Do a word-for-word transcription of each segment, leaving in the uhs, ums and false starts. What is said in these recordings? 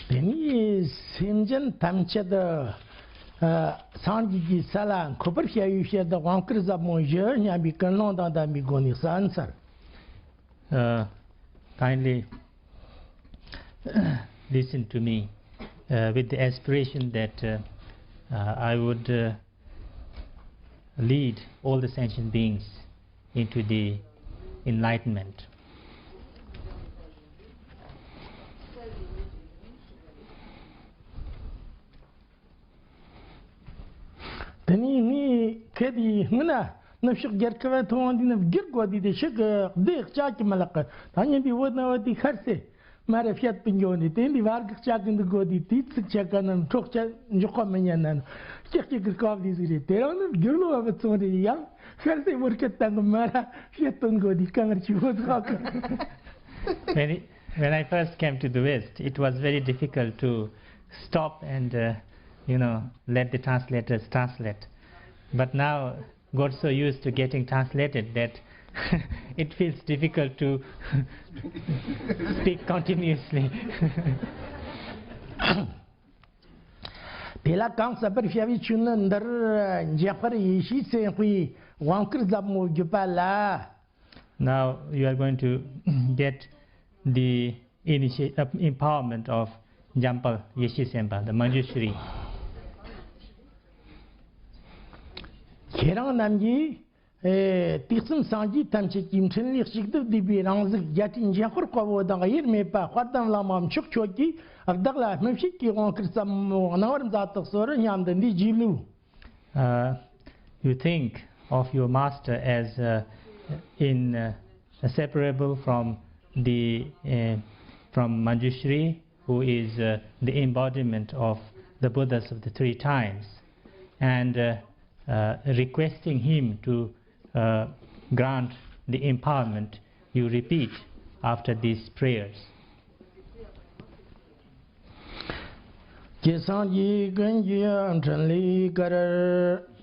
དེ་ནས་སེམས་ཅན་ཐམས་ཅད་དུ་ཨ་སངས་རྒྱས་ཀྱི་ས་ལ་འཁོད་པར་བྱ་བའི་ཕྱིར་དུ་དབང་བསྐུར་ཟབ་མོ་བཞི་སྙམ་པའི་ཀུན་སློང་དང་ལྡན་པའི་སྒོ་ནས་གསན་གསན། Uh, kindly listen to me uh, with the aspiration that uh, uh, I would uh, lead all the sentient beings into the enlightenment. དེ་ནས་ངས་གལ་ཏེ་སྔོན་ན་ནུབ་ཕྱོགས་རྒྱལ་ཁབ་ཐུབ་དབང་འདི་ནི་བསྒྱུར་དགོས་དུས་དེ་ཞིག་གི་སྡེ་ལྕགས་ཀྱི་མི་ལག་གི་ད་ཉིན་དེ་བོད་ན་བོད་དེ་ཤར་སེ་མ་རེ་བཤད་དུ་འགྱོ་ནས་དེ་འདི་བར་གི་ལྕགས་ཀྱི་འདུག་དགོས་དུས་དེའི་ཚིག་ཆ་ག་ན་འཕྲོག་བྱ་འཇོག་པ་མི་ཉན་ན་ཀྱག་ཀྱག་གི་སྐབས་དེ་ཟིག་རེད། དེ་རིང་ནི་བསྒྱུར་ལོ་བ་བུ་ཚོང་རེད། ཡང་ཤར་སེ་བོད་སྐད་དང་གི་མ་ར་བཤད་དུ་འགྱོ་དུས་གང་ར་ཆི་བོ་ཚོགས་གི When, it, when I first came to the West, it was very difficult to stop and, uh, you know, let the translators translate. But now, got so used to getting translated that it feels difficult to speak continuously. དེ་ལ་གང་ཟབ་པར་བྱ་བའི་ཆོས་ནི་འདིར། འཇམ་དཔལ་ཡེ་ཤེས་སེམས་དཔའི་དབང་བསྐུར་ཟབ་མོ་བརྒྱུད་པ་ལ། Now you are going to get the initi- uh, empowerment of Jampal Yeshe Sempa, the Manjushri. ཁྱེད་རང་རྣམས་ཀྱིས་ཨེ་དུས་གསུམ་སངས་རྒྱས་ཐམས་ཅད་ཀྱི་འཕྲིན་ལས་གཅིག་ཏུ་བསྡུས་པའི་རང་གཟུགས་རྒྱལ་སྲས་འཇམ་དཔལ་དཔའ་བོ་དང་དབྱེར་མེད་པ་དཔལ་ལྡན་བླ་མ་མཆོག་ཁྱོད་ཀྱིས་བདག་ལ་སྨིན་བྱེད་ཀྱི་དབང་བསྐུར་ཟབ་མོ་གནང་བར་མཛད་དུ་གསོལ་སྙམ་དུ་འདི་རྗེས་ལུས། Uh, you think of your master as uh, in, uh, inseparable from the uh, from Manjushri, who is uh, the embodiment of the Buddhas of the three times, and uh, uh, requesting him to uh, grant the empowerment you repeat after these prayers. ཀྱེ་སངས་རྒྱས་ཀུན་གྱི་འཕྲིན་ལས་སྐུར།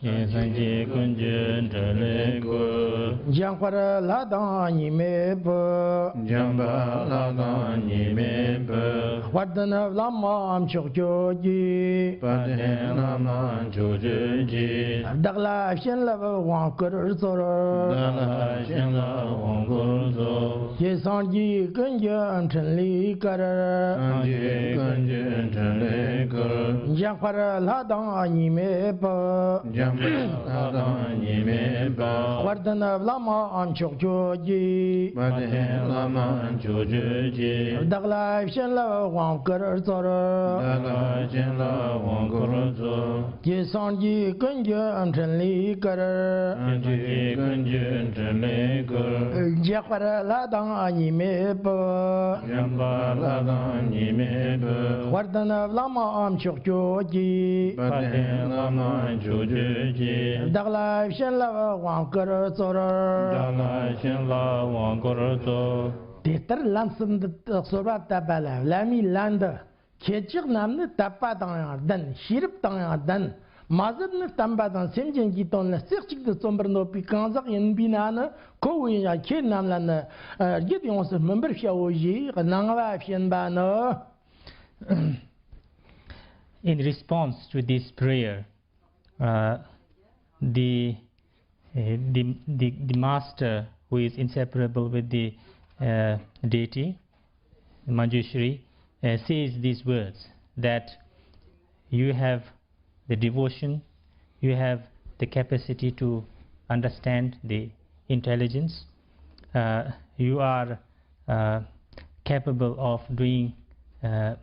ཀྱེ་སངས་རྒྱས་ཀུན་གྱི་འཕྲིན་ལས་སྐུར། འཇམ་དཔལ་ལྷ་དང་གཉིས་མེད་པའི། འཇམ་དཔལ་ལྷ་དང་གཉིས་མེད་པའི། དཔལ་ལྡན་བླ་མ་མཆོག་ཁྱོད་ཀྱིས། དཔལ་ལྡན་བླ་མ་མཆོག་ཁྱོད་ཀྱིས། བདག་ལ་བྱིན་རླབས་དབང་བསྐུར་སྩོལ། བདག་ལ་བྱིན་རླབས་དབང་བསྐུར་སྩོལ། ཀྱེ་སངས་རྒྱས་ཀུན་གྱི་འཕྲིན་ལས་སྐུར། སངས་རྒྱས་ཀུན་གྱི་འཕྲིན་ལས་སྐུར། འཇམ་དཔལ་ལྷ་དང་གཉིས་མེད་པའི། འཇམ་དཔལ་ལྷ་དང་གཉིས་མེད་པའི། དཔལ་ལྡན་བླ་མ་མཆོག་ཁྱོད་ཀྱིས། དཔལ་ལྡན་བླ་མ་མཆོག་ཁྱོད་ཀྱིས། བདག་ལ་བྱིན་རླབས་དབང་བསྐུར་སྩོལ། བདག་ལ་བྱིན་རླབས་དབང་བསྐུར་སྩོལ། ཀྱེ་སངས་རྒྱས་ཀུན་གྱི་འཕྲིན་ལས་སྐུར། སངས་རྒྱས་ཀུན་གྱི་འཕྲིན་ལས་སྐུར། འཇམ་དཔལ་ལྷ་དང་གཉིས་མེད་པའི། འཇམ་དཔལ་ལྷ་དང་གཉིས་མེད་པའི། དཔལ་ལྡན་བླ་མ་མཆོག་ཁྱོད་ཀྱིས། དཔལ་ལྡན་བླ་མ་མཆོག་ཁྱོད་ཀྱིས། བདག་ལ་བྱིན་རླབས་དབང་བསྐུར་སྩོལ། བདག་ལ་བྱིན་རླབས་དབང་བསྐུར་སྩོལ། དེ་ལྟར་ལམ་གསུམ་དུ་གསོལ་བ་བཏབ་པ་ལ་བླ་མའི་ལན་དུ། ཁྱེད་ཅག་རྣམས་ནི་དད་པ་དང་ཡང་ལྡན། ཤེས་རབ་དང་ཡང་ལྡན། མ་ཟད་ནི་བསྟན་པ་དང་སེམས་ཅན་གྱི་དོན་ལ་རྩེ་གཅིག་ཏུ་བརྩོན་པར་འདོད་པའི་གང་ཟག་ཡིན་པས་ན་ནི། ཁོ་བོ་ཡིན་ཡང་ཁྱེད་རྣམས་ལ་ནི་རྒྱུད་ཡོངས་སུ་སྨིན་པར་བྱའོ་ཞེས་གནང་བ་བྱིན་པ་ནི། In response to this prayer, uh, the, uh, the, the, the master who is inseparable with the uh, deity, Manjushri, uh, says these words, that you have the devotion, you have the capacity to understand the intelligence, uh, you are uh, capable of doing uh,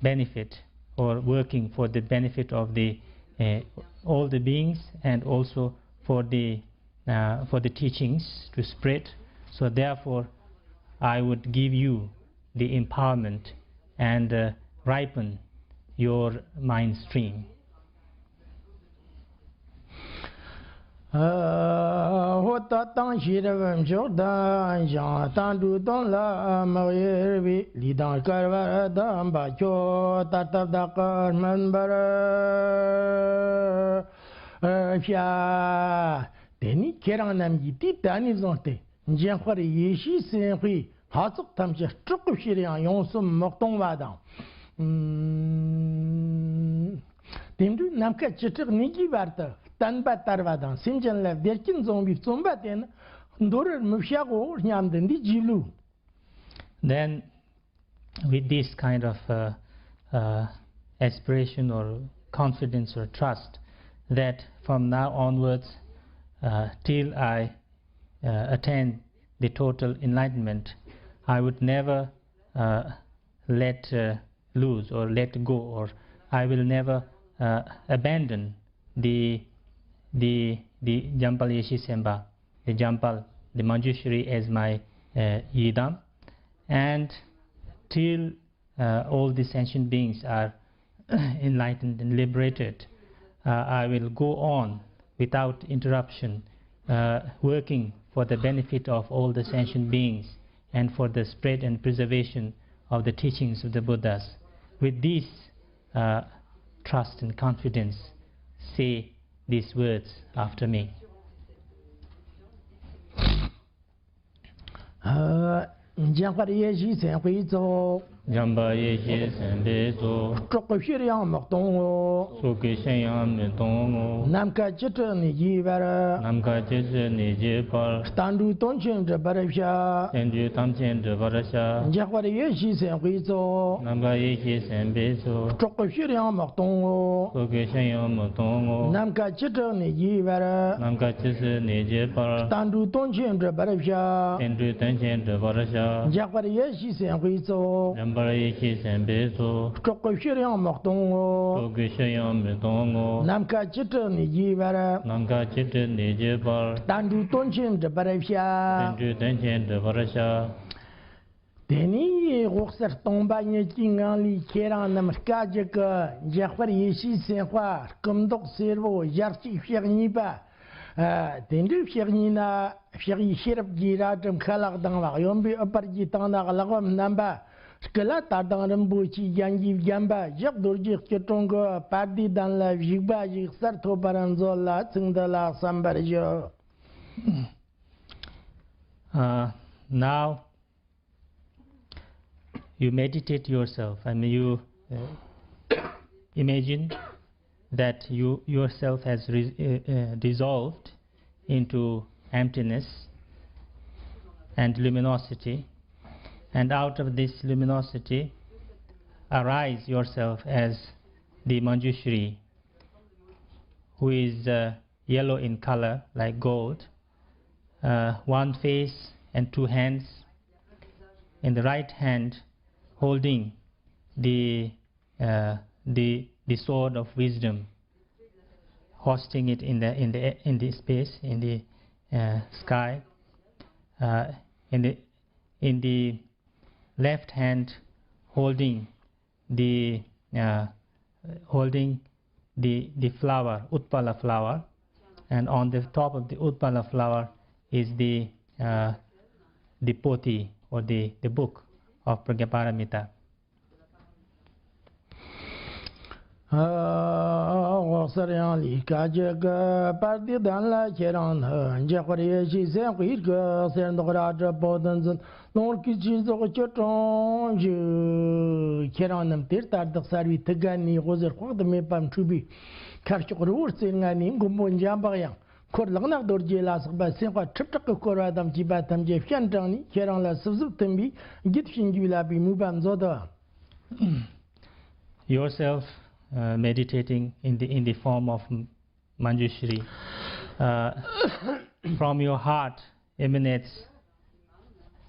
benefit or working for the benefit of the uh, all the beings and also for the uh, for the teachings to spread. So therefore, I would give you the empowerment and uh, ripen your mind stream. ཧོ། ད་དང་ཤེས་རབ་མཆོག་ལྡན་ཞིང་། བསྟན་འགྲོའི་དོན་ལ་མི་གཡེལ་བའི། ལུས་དང་བསྐལ་པར་བསྟན་པ་ཁྱོད། ད་ལྟ་བདག་གིས་སྨིན་པར་བྱ། དེ་ནས་ཁྱེད་རང་རྣམས་ཀྱིས་དུས་ད་ནས་བཟུང་སྟེ། འཇམ་དཔལ་ཡེ་ཤེས་སེམས་དཔའི་ལྷ་ཚོགས་ཐམས་ཅད་སྲོག་གི་ཕྱིར་ཡང་ཡོངས་སུ་མི་གཏོང་བ་དང་ དེ་འདྲའི་ནམ་མཁའ་བཅུ་ཕྲག་གཉིས་ཀྱི་བར་དུ་བསྟན་པ་དར་བ་དང་སེམས་ཅན་ལ་བདེ་སྐྱིད་འབྱུང་བའི་བརྩོན་པ་དེ་ནི་འདོར་བར་མི་བྱའོ་སྙམ་སྟེ་འདི་བགྱིས་ལོ། Then, with this kind of uh, uh, aspiration or confidence or trust, that from now onwards, uh, till I uh, attain the total enlightenment, I would never uh, let uh, loose or let go, or I will never uh, abandon the the the Jampal Yeshi Semba, the Jampal, the Manjushri as my uh, Yidam, and till uh, all the sentient beings are enlightened and liberated, uh, I will go on without interruption, uh, working for the benefit of all the sentient beings and for the spread and preservation of the teachings of the Buddhas. With this uh, trust and confidence, say these words after me. འཇམ་དཔལ་ཡེ་ཤེས་སེམས་དཔའི་ཚོགས། འཇམ་དཔལ་ཡེ་ཤེས་སེམས་དཔའི་ཚོགས། སྲོག་གི་ཕྱིར་ཡང་མི་གཏོང་ངོ་། སྲོག་གི་ཕྱིར་ཡང་མི་གཏོང་ངོ་། ནམ་མཁའ་བཅུ་དྲུག་ནས་བརྒྱུད་པར། ནམ་མཁའ་བཅུ་དྲུག་ནས་བརྒྱུད་པར། རྟ་མགྲིན་དོན་ཆེན་སྒྲུབ་པར་བྱ། རྟ་མགྲིན་དོན་ཆེན་སྒྲུབ་པར་བྱ། འཇམ་དཔལ་ཡེ་ཤེས་སེམས་དཔའི་ཚོགས། འཇམ་དཔལ་ཡེ་ཤེས་སེམས་དཔའི་ཚོགས། སྲོག་གི་ཕྱིར་ཡང་མི་གཏོང་ངོ་། སྲོག་གི་ཕྱིར་ཡང་མི་གཏོང་ངོ་། ནམ་མཁའ་བཅུ་དྲུག་ནས་བརྒྱུད་པར། ནམ་མཁའ་བཅུ་དྲུག་ནས་བརྒྱུད་པར། རྟ་མགྲིན་དོན་ཆེན་སྒྲུབ་པར་བྱ། རྟ་མགྲིན་དོན་ཆེན་སྒྲུབ་པར་བྱ། འཇམ་དཔལ་ཡེ་ཤེས་སེམས་དཔའི་ཚོགས། འཇམ་དཔལ་ཡེ་ཤེས་སེམས་དཔའི་ཚོགས། སྲོག་གི་ཕྱིར་ཡང་མི་གཏོང་ངོ་། སྲོག་གི་ཕྱིར་ཡང་མི་གཏོང་ངོ་། ནམ་མཁའ་བཅུ་དྲུག་ནས་བརྒྱུད་པར། ནམ་མཁའ་བཅུ་དྲུག་ནས་བརྒྱུད་པར། རྟ་མགྲིན་དོན་ཆེན་སྒྲུབ་པར་བྱ། རྟ་མགྲིན་དོན་ཆེན་སྒྲུབ་པར་བྱ། དེ་ནས་དབུ་གསལ་སྟོང་པ་ཉིད་ཀྱི་ངང་ལས་ཁྱེད་རང་རྣམས་སྐད་ཅིག་གིས་འཇམ་དཔལ་ཡེ་ཤེས་སེམས་དཔའ་སྐུ་མདོག་སེར་པོ་ཞལ་གཅིག་ཕྱག་གཉིས་པ། ཨ། དེ་འདྲའི་ཕྱག་གཉིས་ན་ཕྱག་གཡས་ཤེས་རབ་ཀྱི་རལ་གྲི་མཁའ་ལ་ལྡིང་བ། གཡོན་པའི་ཨུཏྤལ་གྱི་སྟེང་ན་གླེགས་བམ་བསྣམས་པ། སྐུ་ལ་དར་དང་རིན་པོ་ཆེའི་རྒྱན་གྱིས་བརྒྱན་པ། ཞབས་རྡོ་རྗེ་སྐྱིལ་ཀྲུང་གི་པར་དེའི་གདན་ལ་བཞུགས་པ་ཞིག་གསལ་ཐོབ་པར་མཛོད་ལ་ཚིག་འདི་ལ་གསན་པར་ཞུ། Uh, now you meditate yourself. I mean, you uh, imagine that you yourself has re- uh, uh, dissolved into emptiness and luminosity, and out of this luminosity, arise yourself as the Manjushri, who is uh, yellow in color like gold, uh, one face and two hands. In the right hand, holding the uh, the the sword of wisdom, hoisting it in the in the in the space, in the uh, sky. Uh, in the in the left hand, holding the uh, holding the the flower, utpala flower, and on the top of the utpala flower is the uh, the pothi, or the the book of Pragyaparamita. འོད་གསལ་ཡང་ལས་སྐད་ཅིག་གིས་པར་དེའི་གདན་ལ་ཁྱེད་རང་ནི་འཇམ་དཔལ་ཡེ་ཤེས་སེམས་དཔའི་སྐུ་གསེར་མདོག་རལ་གྲི་པོ་ཏི་འཛིན། ལོངས་སྐུའི་ཆོས་ཚོགས་ཀྱི་དྲུང་བཞུགས། ཁྱེད་རང་རྣམས་དེ་ལྟར་དུ་གསལ་བའི་ཐུགས་ཀ་ནས་འོད་ཟེར་དཔག་ཏུ་མེད་པ་འཕྲོས་པས། ཁ་ཕྱོགས་རི་བོ་རྩེ་ལྔ་ནས་མགོན་པོ་འཇམ་དཔལ་དབྱངས། འཁོར་ལག་ན་རྡོ་རྗེ་ལ་སོགས་པ་སེམས་དཔའ་ཁྲི་ཕྲག་གིས་བསྐོར་བ་དང་བཅས་པ་ཐམས་ཅད་སྤྱན་དྲངས་ནས་ཁྱེད་རང་ལ་སིབ་སིབ་མཐུན་པའི་རྒྱུད་བྱིན་གྱིས་བརླབས་པའི་མོས་པ་མཛོད་དུ། Yourself uh, meditating in the in the form of Manjushri. Uh, from your heart emanates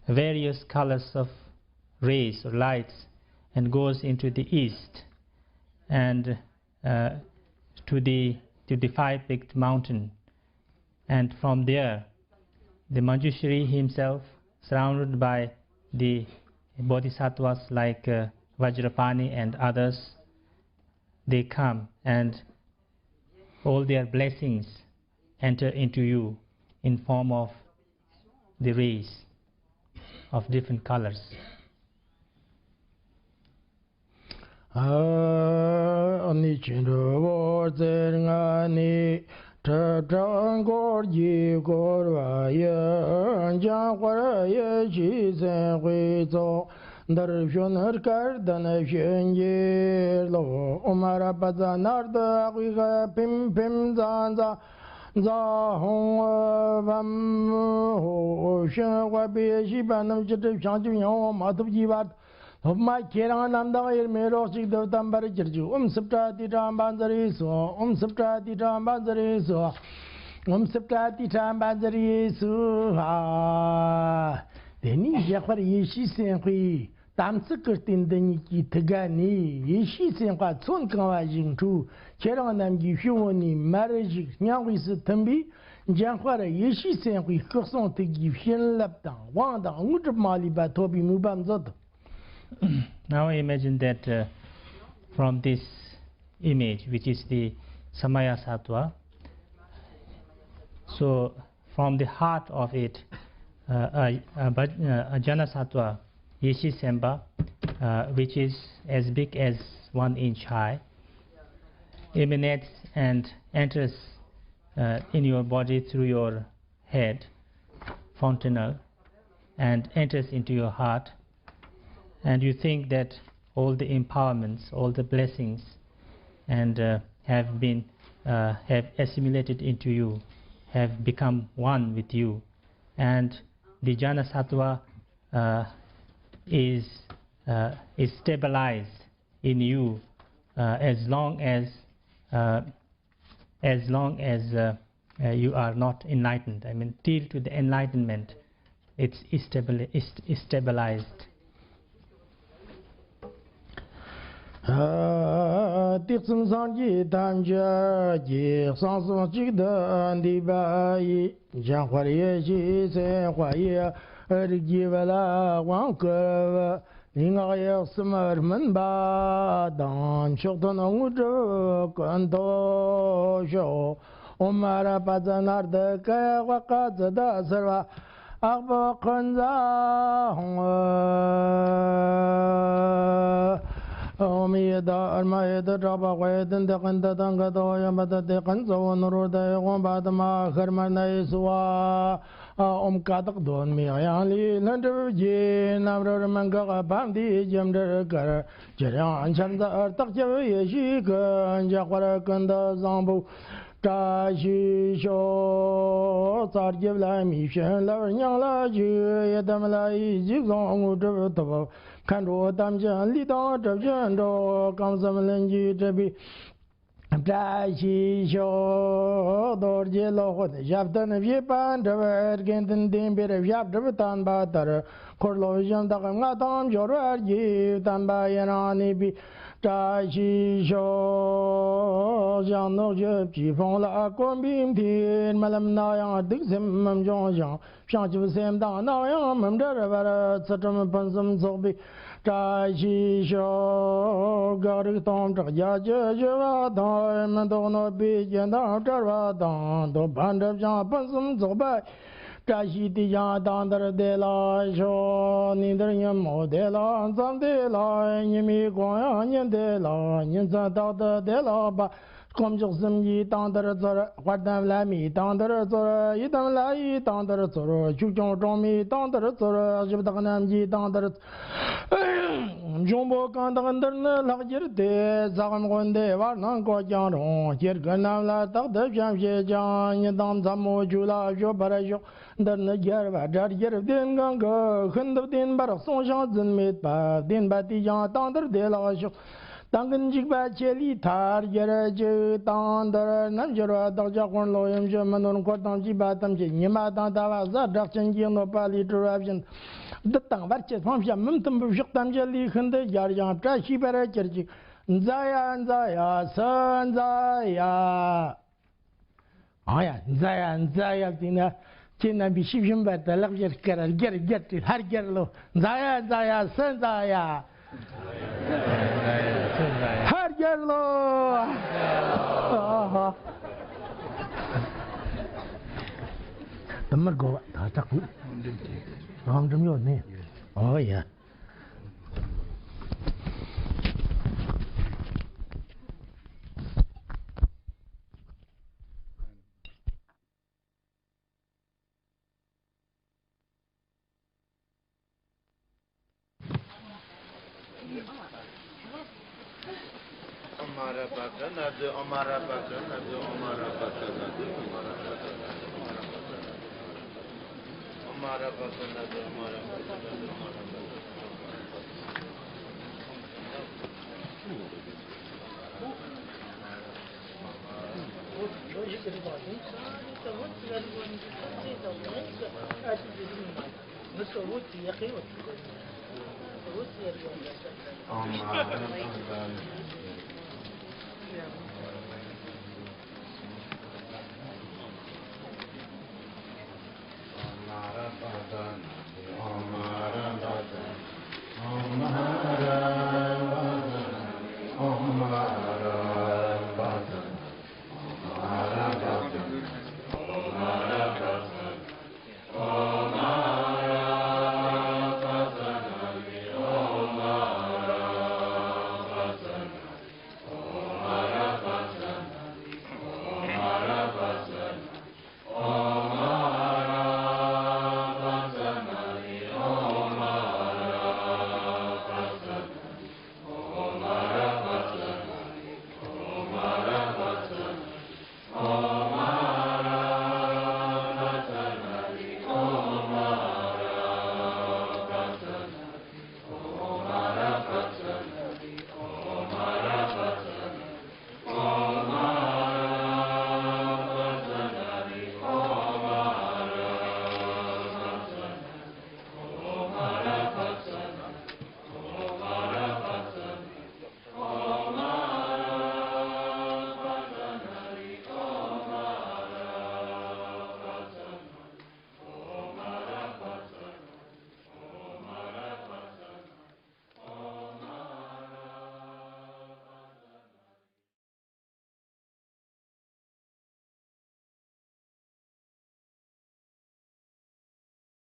various colors of rays or lights and goes into the east and uh, to the to the five-peaked mountain, and from there, the Manjushri himself, surrounded by the bodhisattvas like uh, Vajrapani and others, they come and all their blessings enter into you in form of the rays of different colors. ཨ་ནི་ཆོ་འཕྲུལ་འོད་ཟེར་ལྔ་ནི། ཁྲི་ཕྲག་འཁོར་གྱིས་བསྐོར་བ་ཡི། འཇམ་དཔལ་ཡེ་ཤེས་སེམས་དཔའི་ཚོགས། འདིར་བྱོན་སྐལ་ལྡན་བྱིན་གྱིས་རློབས། ཨོཾ་ཨ་ར་པ་ཙ་ནཱ་རྡ་ཧཱུྃ་ཧ་ཕིམ་ཕིམ་ཛ་ཛ་ཛ་ཧཱུྃ་ཧ་བམ་ཧོ། ཞིང་དཔལ་བེ་ཤི་པ་རྣམས་ཅི་སྒྲུབ་བྱང་ཆུབ་སྙིང་པོ་མ་ཐོབ་ཀྱི་བར་དུ། སློབ་མ་ཁྱེད་རང་རྣམས་དང་དབྱེར་མེད་རོགས་གཅིག་ཏུ་བསྟན་པར་གྱུར་ཅིག། ཨོཾ་སིདྡྷ་ཏི་ཏྲ་མཉྫ་རེ་སྭཱ་ཧཱ། ཨོཾ་སིདྡྷ་ཏི་ཏྲ་མཉྫ་རེ་སྭཱ་ཧཱ། ཨོཾ་སིདྡྷ་ཏི་ཏྲ་མཉྫ་རེ་སྭཱ་ཧཱ། དེ་ནས་འཇམ་དཔལ་ཡེ་ཤེས་སེམས་དཔའི་དམ་ཚིག་གི་རྟེན་འདི་ཉིད་ཀྱི་ཐུགས་ཀ་ནས་ཡེ་ཤེས་སེམས་དཔའ་ཚོན་གང་བ་བཞིན་འཕྲོས། ཁྱེད་རང་རྣམས་ཀྱི་སྤྱི་བོ་ནས་མར་བཞུགས་སྙིང་དབུས་སུ་ཐིམ་པས། འཇམ་དཔལ་ཡེ་ཤེས་སེམས་དཔའི་སྐུ་གསུང་ཐུགས་ཀྱི་བྱིན་རླབས་དང་དབང་དང་དངོས་གྲུབ་མ་ལུས་པ་ཐོབ་པའི་མོས་པ་མཛོད། Now imagine that, uh, from this image, which is the Samaya Sattva, so from the heart of it, uh, a, a, but, uh, a Jana Sattva, Yeshi Semba, uh, which is as big as one inch high, emanates and enters, uh, in your body through your head, fontanelle, and enters into your heart, and you think that all the empowerments, all the blessings, and, uh, have been, uh, have assimilated into you, have become one with you, and the Jana Sattva, uh, is, uh, is stabilized in you, uh, as long as, uh, as long as, uh, uh, you are not enlightened. I mean, till to the enlightenment, it's stabili- it's stabilized. ཨ། དུས་གསུམ་སངས་རྒྱས་ཐམས་ཅད་ཀྱི་གསང་གསུམ་གཅིག་ཏུ་འདུས་པ་ཡི། འཇམ་དཔལ་ཡེ་ཤེས་སེམས་དཔའ་ཡི། རིགས་ཀྱི་བུ་ལ་དབང་བསྐུར་བའི། ལུས་ངག་ཡིད་གསུམ་སྨིན་པ་དང་། མཆོག་ཐུན་དངོས་གྲུབ་ཀུན་ཐོབ་ཤོག། ཨོཾ་ཨ་ར་པ་ཙ་ནཱ་རྡ་ཀ་ཡ་ཝ་ཀ་ཙི་ཏ་སརྦ་ཨ་པོ་ཀུན་ཛ་ཧཱུྃ། ཨོཾ་ཡེ་དྷརྨ་ཡེ་དྷ་གྲགས་པ་ཝ་ཡེ་དྷ་ཏེ་ཀན་ཏ་ཏང་ག་ཏོ་ཡམ་བ་ཏ་ཏེ་ཀན་ཙ་བོ་ནོ་རོ་ཏ་ཡེ་ཧོ་བ་ཏ་མ་ཧར་མ་ན་ཡེ་སྭཱ་ཧཱ། ཨོཾ་ཀ་དག་གདོད་མའི་དབྱིངས་ལས་ལྷུན་གྲུབ་ཀྱི་རྣམ་རོལ་མུན་འགགས་ཕ་མཐའི་སྒྱུ་འཕྲུལ་དཀར། ཅིར་ཡང་འཆར་འཛིན་རྟག་སྐྱེས་ཡེ་ཤེས་སྐུ། འཇམ་དཔལ་ཀུན་ཏུ་བཟང་པོ་བཀྲ་ཤིས་ཤོག། རྩ་བརྒྱད་ལྷ་མིའི་བྱིན་རླབས་སྙིང་ལ་ཞུགས། ཡི་དམ་ལྷ་ཡི་རྗེས་བཟུང་དངོས་གྲུབ་ཐོབ། མཁའ་འགྲོ་དམ་ཅན་ལུས་དང་གྲུབ་ཆེན་འགྲོ། ཁམས་གསུམ་ལྷུན་གྱིས་གྲུབ་པའི་བཀྲ་ཤིས་ཤོག། རྡོ་རྗེ་སློབ་དཔོན་ཞབས་བརྟན་བཞད་པ་འདྲ་བའི། དགེ་འདུན་བསྟན་པའི་ཞབས་གྲུབ་བསྟན་པ་ལྟར། འཁོར་སློབ་གཞན་དག་མངའ་ཐང་འབྱོར་བར་བགྱི། བསྟན་པ་ཡུན་རིང་གནས་པའི་བཀྲ་ཤིས་ཤོག། ཞིང་ནགས་བཅུ་པའི་ཕུང་ལ་གོམ་པའི་མཐུས། རྨི་ལམ་ན་ཡང་གདུག་སེམས་མི་འབྱུང་ཞིང་། བྱང་ཆུབ་སེམས་དང་ནམ་ཡང་མི་འབྲལ་བར། ཚུལ་ཁྲིམས་ཕུན་སུམ་ཚོགས་པའི་བཀྲ་ཤིས་ཤོག། བགེགས་རིགས་སྟོང་ཕྲག་བརྒྱད་ཅུ་ཞི་བ་དང་། མི་ལྡོག་གནོད་པའི་རྐྱེན་དང་བྲལ་བ་དང་། འདོད་པ་འགྲུབ་ཅིང་ཕུན་སུམ་ཚོགས་པ་ཡི། བཀྲ་ཤིས་དུས་ཀྱང་དེང་འདིར་བདེ་ལེགས་ཤོག། ནུས་མཐར་ཉིན་མོ་བདེ་ལེགས་མཚན་བདེ་ལེགས། ཉི་མའི་གུང་ཡང་ཉིན་བདེ་ལེགས། ཉིན་མཚན་རྟག་ཏུ་བདེ་ལེགས་པ། དཀོན་མཆོག་གསུམ་གྱིས་དེང་འདིར་སྩོལ། དཔལ་ལྡན་བླ་མས་དེང་འདིར་སྩོལ། ཡི་དམ་ལྷ་ཡིས་དེང་འདིར་སྩོལ། ཆོས་སྐྱོང་སྲུང་མས་དེང་འདིར་སྩོལ། གཞི་བདག་རྣམས་ཀྱིས་དེང་འདིར་སྩོལ། འབྱུང་པོ་གང་དག་འདིར་ནི་ལྷག་གྱུར་ཏེ། ས་གོམ་དགོན་སྡེ་བར་སྣང་བཀོད་ཀྱང་རུང་། སྐྱེ་དགུ་རྣམས་ལ་རྟག་ཏུ་བྱམས་བྱེད་ཅིང་། ཉིན་དང་མཚན་མོ་ཆོས་ལ་སྤྱོད་པར་ཤོག། འདིར་ནི་རྒྱལ་བ་དྲ་རྒྱར་བསྟེན་གང་གི། ཤིན་ཏུ་བརྟན་པར་གསུངས་ཤིང་རྫུན་མེད་པ། བརྟན་པ་དེས་ཀྱང་དེང་འདིར་བདེ་ལེགས་ཤོག། དེང་གི་འཇིགས་པ་ཆེ་ལས་ཐར་གྱུར་ཅིག། དེང་འདིར་རྣལ་འབྱོར་པ་བདག་ཅག་དཔོན་སློབ་ཡུམ་ཆེན་མི་ནོར་འཁོར་དང་བཅས་པ་ཐམས་ཅད་ཉི་མ་དང་ཟླ་བ་གཟའ་སྒྲ་གཅན་གྱི་གནོད་པ་ལས་གྲོལ་བ་བཞིན། བདུད་དང་བར་ཆད་ཕམ་བྱ་མི་མཐུན་པའི་ཕྱོགས་ཐམས་ཅད་ལས་ཤིན་ཏུ་རྒྱལ་ཞིང་བཀྲ་ཤིས་པར་གྱུར་ཅིག། འཛའ་ཡ་འཛའ་ཡ་སུ་འཛའ་ཡ། ཨང་ཡ། འཛའ་ཡ་འཛའ་ཡ་ཟེར་ན། ཁྱེད་རྣམ་པའི་ཤེས་བཞིན་པ་དེ་ལག་བཞར་དཀར་རྒྱལ་རྒྱལ་ཏེ་ལྷ་རྒྱལ་ལོ། འཛའ་ཡ་འཛའ་ཡ་སུ་འཛའ་ཡ། ལྷ་རྒྱལ་ལོ། ཨ་ཧ། དུ་མར་གོ་བ་ད་དྲག་པོ། རང་འགྲིམ་ཡོད་ནི། ཨོ་ཡ།